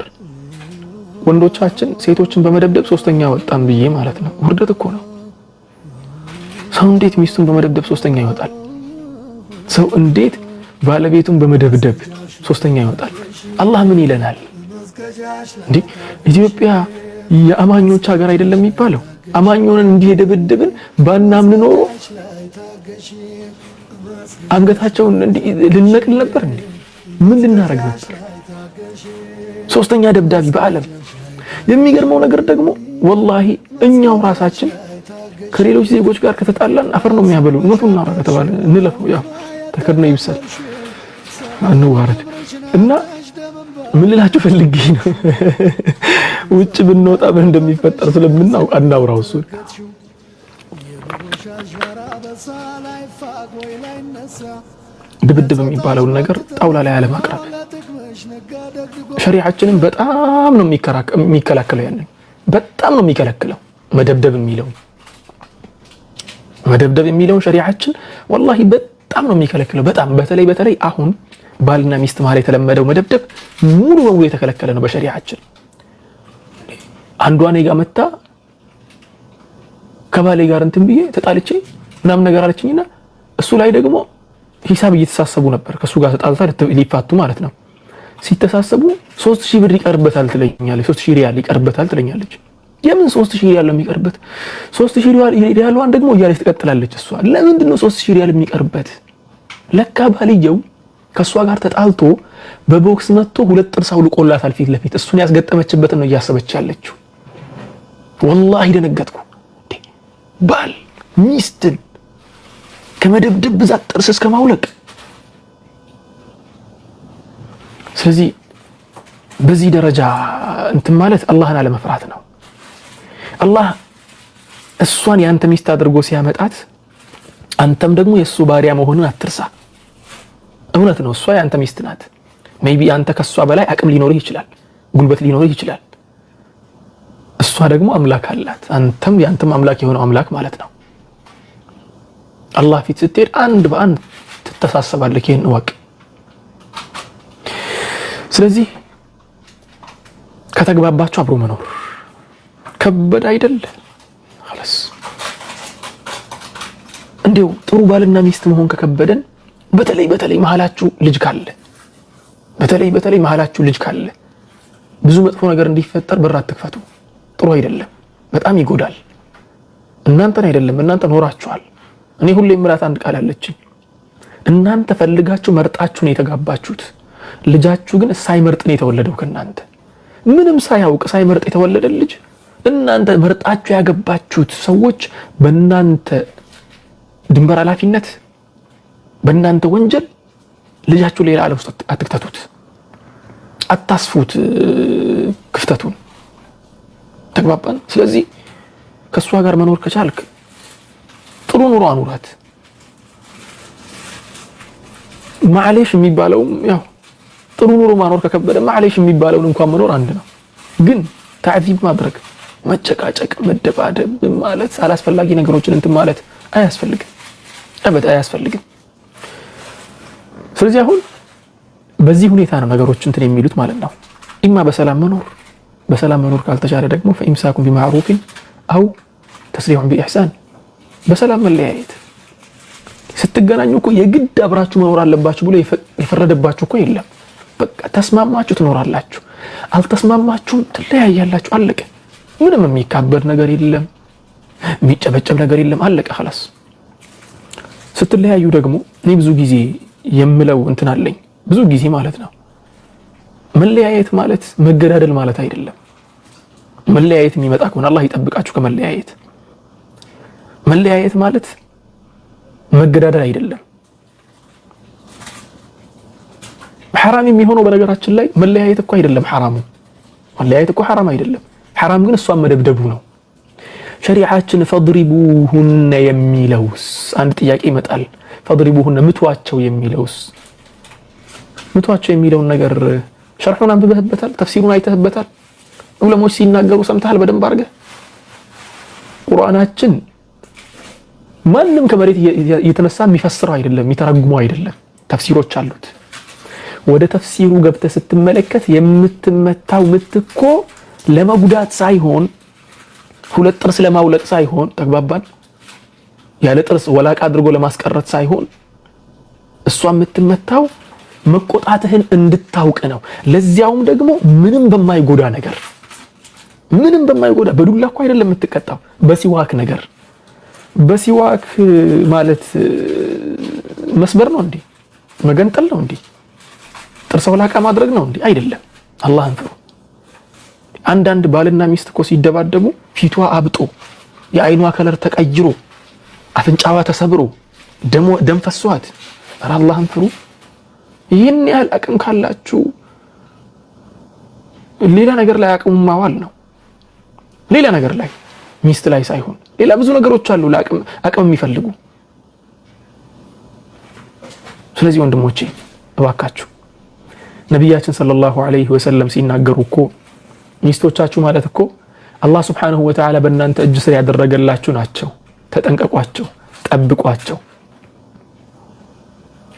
ነበር። ወንዶቻችን ሴቶችን በመደብደብ ሶስተኛ ወጣን ብዬ ማለት ነው። ውርደት እኮ ነው። ሰው እንዴት ሚስቱን በመደብደብ ሶስተኛ ይወጣል? ሰው እንዴት ባለቤቱን በመደብደብ ሶስተኛ ይወጣል? አላህ ምን ይለናል እንዴ? ኢትዮጵያ የአማኞች ሀገር አይደለም የሚባለው? አማኝ ሆነን እንዲህ የደበደብን ባናምን ኖሮ አንገታቸውን እንዲህ ልንነቅል ነበር እንዴ? ምን ልናረግ ነበር? ሶስተኛ ደብዳቢ በዓለም። የሚገርመው ነገር ደግሞ ወላሂ እኛው ራሳችን ከሌሎች ዜጎች ጋር ከተጣላን አፈር ነው የሚያበሉ። እውነቱን እናውራ ከተባለ እንለፈው፣ ያው ተከድኖ ይብሳል፣ አንዋረድ። እና ምን ልላችሁ ፈልጌ ነው፣ ውጭ ብንወጣ ምን እንደሚፈጠር ስለምናውቅ አናውራው እሱን። ድብድብ የሚባለውን ነገር ጣውላ ላይ አለማቅረብ ሸሪዓችንም በጣም ነው የሚከላከለው። ያንን በጣም ነው የሚከለክለው። መደብደብ የሚለውን መደብደብ የሚለውን ሸሪዓችን ወላሂ በጣም ነው የሚከለክለው። በጣም በተለይ በተለይ አሁን ባልና ሚስት መሀል የተለመደው መደብደብ ሙሉ በሙሉ የተከለከለ ነው በሸሪዓችን። አንዷ እኔ ጋር መታ ከባሌ ጋር እንትን ብዬ ተጣልቼ ምናምን ነገር አለችኝና እሱ ላይ ደግሞ ሂሳብ እየተሳሰቡ ነበር። ከእሱ ጋር ተጣልታ ሊፋቱ ማለት ነው። ሲተሳሰቡ 3000 ብር ይቀርበታል ትለኛለች። 3000 ሪያል ይቀርበታል ትለኛለች። የምን 3000 ሪያል ነው የሚቀርበት? 3000 ሪያልዋን ደግሞ እያለች ትቀጥላለች። እሷ ለምንድን ነው 3000 ሪያል የሚቀርበት? ለካ ባልየው ከእሷ ጋር ተጣልቶ በቦክስ መጥቶ ሁለት ጥርስ አውልቆላታል ፊት ለፊት። እሱን ያስገጠመችበትን ነው እያሰበች ያለችው። ወላሂ ደነገጥኩ። ባል ሚስትን ከመደብደብ ብዛት ጥርስ እስከ ማውለቅ። ስለዚህ በዚህ ደረጃ እንትን ማለት አላህን አለመፍራት ነው። አላህ እሷን የአንተ ሚስት አድርጎ ሲያመጣት አንተም ደግሞ የእሱ ባሪያ መሆንን አትርሳ። እውነት ነው፣ እሷ የአንተ ሚስት ናት። Maybe አንተ ከእሷ በላይ አቅም ሊኖርህ ይችላል፣ ጉልበት ሊኖርህ ይችላል። እሷ ደግሞ አምላክ አላት። አንተም የአንተም አምላክ የሆነው አምላክ ማለት ነው። አላህ ፊት ስትሄድ አንድ በአንድ ትተሳሰባለህ። ይህን እወቅ። ስለዚህ ከተግባባችሁ አብሮ መኖር ከበደ አይደል? خلاص እንዲው ጥሩ ባልና ሚስት መሆን ከከበደን በተለይ በተለይ መሀላችሁ ልጅ ካለ፣ በተለይ በተለይ መሀላችሁ ልጅ ካለ ብዙ መጥፎ ነገር እንዲፈጠር በር አትክፈቱ። ጥሩ አይደለም፣ በጣም ይጎዳል። እናንተን አይደለም፣ እናንተ ኖራችኋል። እኔ ሁሌ የምላት አንድ ቃል አለችኝ። እናንተ ፈልጋችሁ መርጣችሁ ነው የተጋባችሁት። ልጃችሁ ግን ሳይመርጥ ነው የተወለደው ከእናንተ። ምንም ሳያውቅ ሳይመርጥ የተወለደ ልጅ እናንተ መርጣችሁ ያገባችሁት ሰዎች በእናንተ ድንበር ኃላፊነት በእናንተ ወንጀል ልጃችሁ ሌላ ዓለም ውስጥ አትክተቱት፣ አታስፉት ክፍተቱን። ተግባባን? ስለዚህ ከእሷ ጋር መኖር ከቻልክ ጥሩ ኑሮ አኑራት። ማዕሌሽ የሚባለውም ያው ጥሩ ኑሮ ማኖር ከከበደ ማዕሌሽ የሚባለውን እንኳን መኖር አንድ ነው። ግን ታዕዚብ ማድረግ፣ መጨቃጨቅ፣ መደባደብ ማለት አላስፈላጊ ነገሮችን እንትን ማለት አያስፈልግም፣ አበድ አያስፈልግም። ስለዚህ አሁን በዚህ ሁኔታ ነው ነገሮች እንትን የሚሉት ማለት ነው። ኢማ በሰላም መኖር፣ በሰላም መኖር ካልተቻለ ደግሞ فإمساك بمعروف أو تسريح بإحسان፣ በሰላም መለያየት። ስትገናኙ እኮ የግድ አብራችሁ መኖር አለባችሁ ብሎ የፈረደባችሁ እኮ የለም። በቃ ተስማማችሁ ትኖራላችሁ፣ አልተስማማችሁም ትለያያላችሁ። አለቀ። ምንም የሚካበድ ነገር የለም፣ የሚጨበጨብ ነገር የለም። አለቀ خلاص። ስትለያዩ ደግሞ እኔ ብዙ ጊዜ የምለው እንትን አለኝ፣ ብዙ ጊዜ ማለት ነው። መለያየት ማለት መገዳደል ማለት አይደለም። መለያየት የሚመጣ ከሆነ አላህ ይጠብቃችሁ ከመለያየት። መለያየት ማለት መገዳደል አይደለም። ሐራም የሚሆነው በነገራችን ላይ መለያየት እኮ አይደለም ሐራሙ። መለያየት እኮ ሐራም አይደለም። ሐራም ግን እሷን መደብደቡ ነው። ሸሪዓችን فاضربوهن የሚለውስ አንድ ጥያቄ ይመጣል። فاضربوهن ምቷቸው የሚለውስ ምቷቸው የሚለውን ነገር ሸርሑን አንብበህበታል? ተፍሲሩን አይተህበታል? ዑለሞች ሲናገሩ ሰምተሃል በደንብ አድርገህ? ቁርአናችን ማንም ከመሬት እየተነሳ የሚፈስረው አይደለም፣ የሚተረጉመው አይደለም። ተፍሲሮች አሉት። ወደ ተፍሲሩ ገብተህ ስትመለከት የምትመታው ምት እኮ ለመጉዳት ሳይሆን ሁለት ጥርስ ለማውለቅ ሳይሆን፣ ተግባባን፣ ያለ ጥርስ ወላቃ አድርጎ ለማስቀረት ሳይሆን እሷ የምትመታው መቆጣትህን እንድታውቅ ነው። ለዚያውም ደግሞ ምንም በማይጎዳ ነገር፣ ምንም በማይጎዳ፣ በዱላ እኮ አይደለም የምትቀጣው፣ በሲዋክ ነገር። በሲዋክ ማለት መስበር ነው እንዴ? መገንጠል ነው እንዴ? ጥርስ ወላቃ ማድረግ ነው እንዴ? አይደለም። አላህን ፍሩ። አንዳንድ ባልና ሚስት እኮ ሲደባደቡ ፊቷ አብጦ፣ የአይኗ color ተቀይሮ፣ አፍንጫዋ ተሰብሮ፣ ደም ፈሷት። ኧረ አላህን ፍሩ። ይህን ያህል አቅም ካላችሁ ሌላ ነገር ላይ አቅሙ ማዋል ነው። ሌላ ነገር ላይ፣ ሚስት ላይ ሳይሆን ሌላ ብዙ ነገሮች አሉ አቅም የሚፈልጉ። ስለዚህ ወንድሞቼ እባካችሁ፣ ነቢያችን صلى الله عليه وسلم ሲናገሩ እኮ ሚስቶቻችሁ ማለት እኮ አላህ سبحانه وتعالى በእናንተ እጅ ስር ያደረገላችሁ ናቸው። ተጠንቀቋቸው፣ ጠብቋቸው።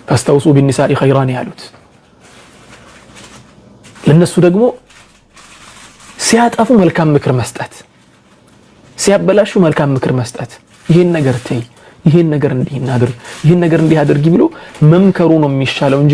فاستوصوا بالنساء خيرا ያሉት ለነሱ ደግሞ ሲያጠፉ መልካም ምክር መስጠት፣ ሲያበላሹ መልካም ምክር መስጠት፣ ይሄን ነገር ተይ፣ ይሄን ነገር እንዲህ እናድርግ፣ ይሄን ነገር እንዲህ አድርጊ ብሎ መምከሩ ነው የሚሻለው እንጂ